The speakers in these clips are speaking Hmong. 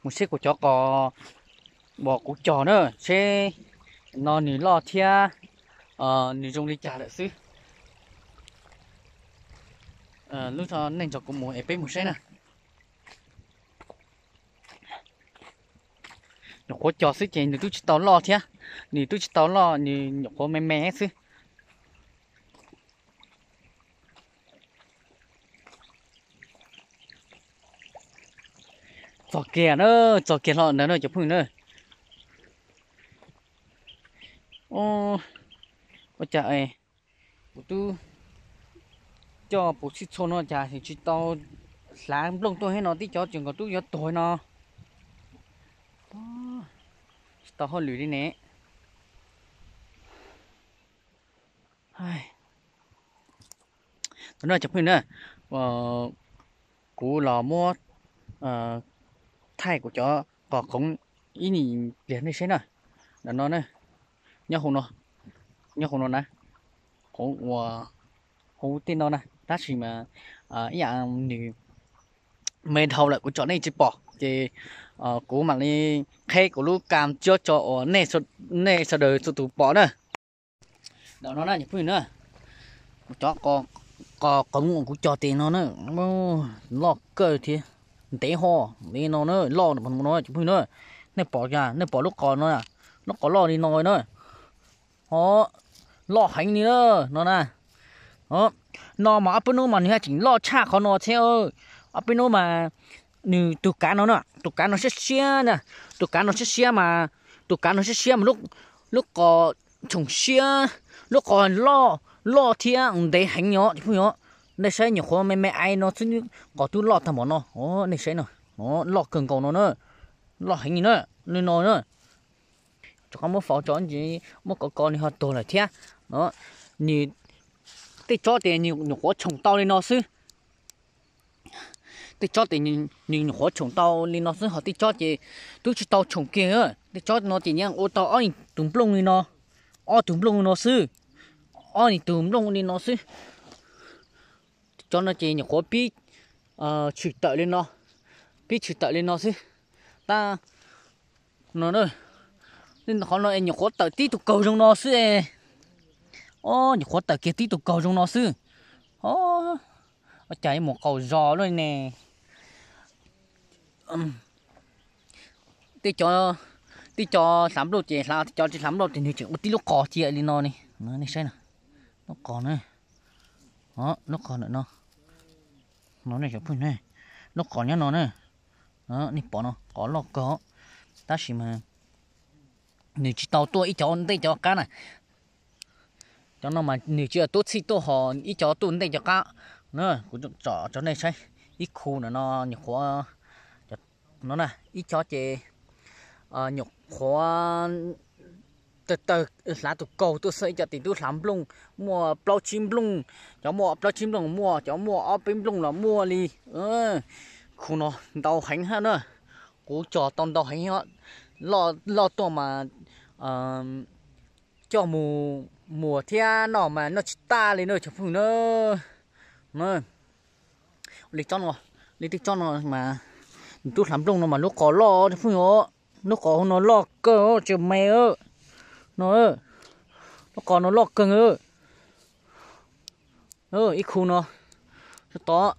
Mus saib kuv cov qos uas kuv cog na, seb no nws loj thiab nws zoo li cas lawm xwb. Lub no nej nrog kuv mus es peb mus saib na. Nyuam qhuav cog xwb ces nws twb tsis tau loj thiab, nws twb tsis tau loj, nws nyuam qhuav me me xwb. Txog kiag na, txog kiag hlo ntawd na cov phooj ywg na. Ua cas kuv twb coj puv txhij txhua no cas tsis tau hlav nplooj tuaj thiab no, tib cov tseem nkaus twb yuav tuag no. Tsis tau hauj lwm li ne. Tus no cov phooj ywg na, kuv los muab thaij kuv cov qos qoov ib pliag nej saib na. Ntawm no, nyob hauv no, nyob hauv no na, qov uas hauv tej no na, tab sis mas ib yam nws me dhau lawm kuv tsom nej tsis pom ces kuv mam li qheb kuv lub kam cuab tso uas nej sawv daws txhua tus pom na. Ntawm no na cov phooj ywg na, kuv cov qos qoov uas kuv cog tes no na, loj kawg thiab ntev ho li no na, loj no cov phooj ywg na. Nej pom, nej pom lub qos no, lub qos loj li no na. Ho loj heev li na, no na. No mas ob peb hnub mas nws haj tseem loj tshaj qhov no thiab. Ob peb hnub mas nws tus kav no na, tus kav no siab siab na, tus kav no siab siab mas, tus kav no siab siab mas lub qos tshoom siab, lub qos loj, loj thiab ntev heev os cov phooj ywg. Nej saib nyuam qhuav me me aiv no xwb qos twb loj tag npaum no, nej saib no, loj kawg nkaus no na, loj heev li na, li no na. Rov qab muab faus tso ntsis, muab kov kov nws ho tuag lawm thiab. Nws, tej tsob ces nws nyuam qhuav tshoom tau li no xwb. Tej tsob ces nws nyuam qhuav tshoom tau li no xwb, ho tej tsob ces twb tsis tau tshoom kiag. Tej tsob no ces nws ua tau ob tus nplooj li no, ob tug nplooj li no xwb, ob tus nplooj li no xwb. Cov no ces nyuam qhuav pib tshwm tawm li no, pib tshwm tawm li no xwb. Tab no, qhov no nyuam qhuav tawm tib tug kaug zoo no xwb. Nyuam qhuav tawm kiag tib tug kaug zoo no xwb. Ua cas mus qaug zog lawm ne. Tej cov, tej cov hlav nplooj ces hlav, tej cov tsis hlav nplooj ces nws tseem ua tib lub qos cia li no ne. Nej saib na, lub qos na, lub qos ntawm no, no nej cov phooj ywg, lub qos nyob no na, nej pom no qos loj kawg, tab sis mas nws tsis tau tuaj ib cov ntej cov qab na. Cov no mas nws tsis yog tuaj txhij tuaj hos ib cov tuaj ntej cov qab na. Kuv tsom rau nej saib ib khu ntawm no nyuam qhuav, no na, ib cov ces nyuam qhuav tawg tawg hlav tus kaug tuaj xwb, ib cov ces twb hlav nplooj, muaj plaub tsib nplooj, cov muaj plaub tsib nplooj muaj, cov muaj ob peb nplooj los muaj li. Khu no ntau heev hab na, kuv cog tau ntau heev, loj tuaj mas coj mus muag thiab noj mas noj tsis tag li na cov phooj ywg na. Li tsob no, li tej tsob no mas nws twb hlav nplooj no mas lub qos loj cov phooj ywg, lub qos no loj kawg tsis me no, lub qos no loj kawg. Ib khu no, tod,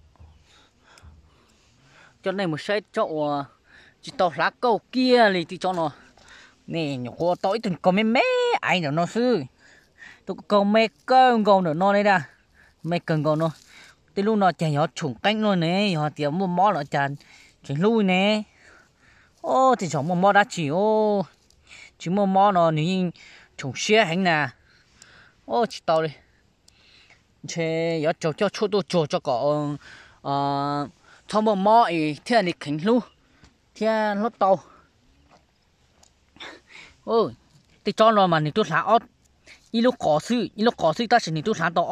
coj nej mus saib tsob uas tsis tau hlav kauj kiag li tej tsob no. Nej nyuam qhuav tau ib tug kaug me me aiv ntawm no xwb, tus kaug me kawg nkaus ntawm no li na, me kawg nkaus no. Tej lub no cas yog tshoom qeeb no ne, yog tias muaj mob los cas tseem hlub ne. Tej zaum muaj mob dab tsi, tsis muaj mob no nws yeej tshoom siab heev na. Tsis tau li, ntshe yuav tsum coj tshuaj tuaj tsuag tso kom txhob muaj mob es thiaj li kheev hlub thiab hlaub tau. Tej tsob no mas nws twb hlav ib lub qos xwb, ib lub qos xwb tab sis nws twb hlav tau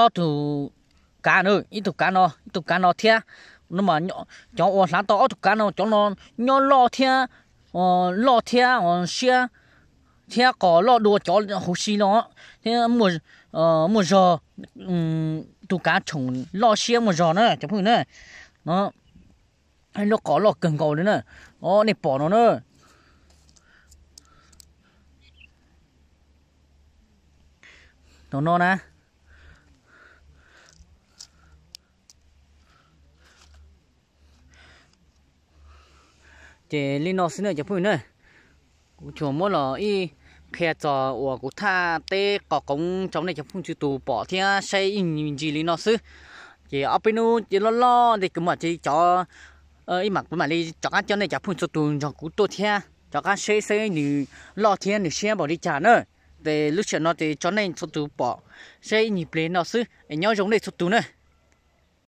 ob tug kav na, ib tug kav no, ib tug kav no thiab. Cov uas hlav tau ob tug kav no cov no nyob loj thiab, loj thiab siab, thiab qos loj dua cov huv si no thiab, muaj zog, tus kav tshoom loj siab muaj zog na cov phooj ywg na. Lub qos loj kawg nkaus li na. Os, nej pom no na. Tus no na. Ces li no xwb na cov phooj ywg na. Kuv tsuas muab los ib qhia txog uas kuv thaj teb qos qoov rau nej cov phooj ywg txhua tus pom thiab saib ib ntsis li no xwb. Ces ob peb hnub ces loj loj ces kuv mam li cov, ib mam kuv mam li rov qab coj nej cov phooj ywg txhua tus nrog kuv tuaj thiab rov qab saib saib nws loj thiab nws siab npaum li cas na. Ces lub sij hawm no ces tso nej txhua tus pom saib ib nyuag pliag no xwb es nyob zoo nej txhua tus na.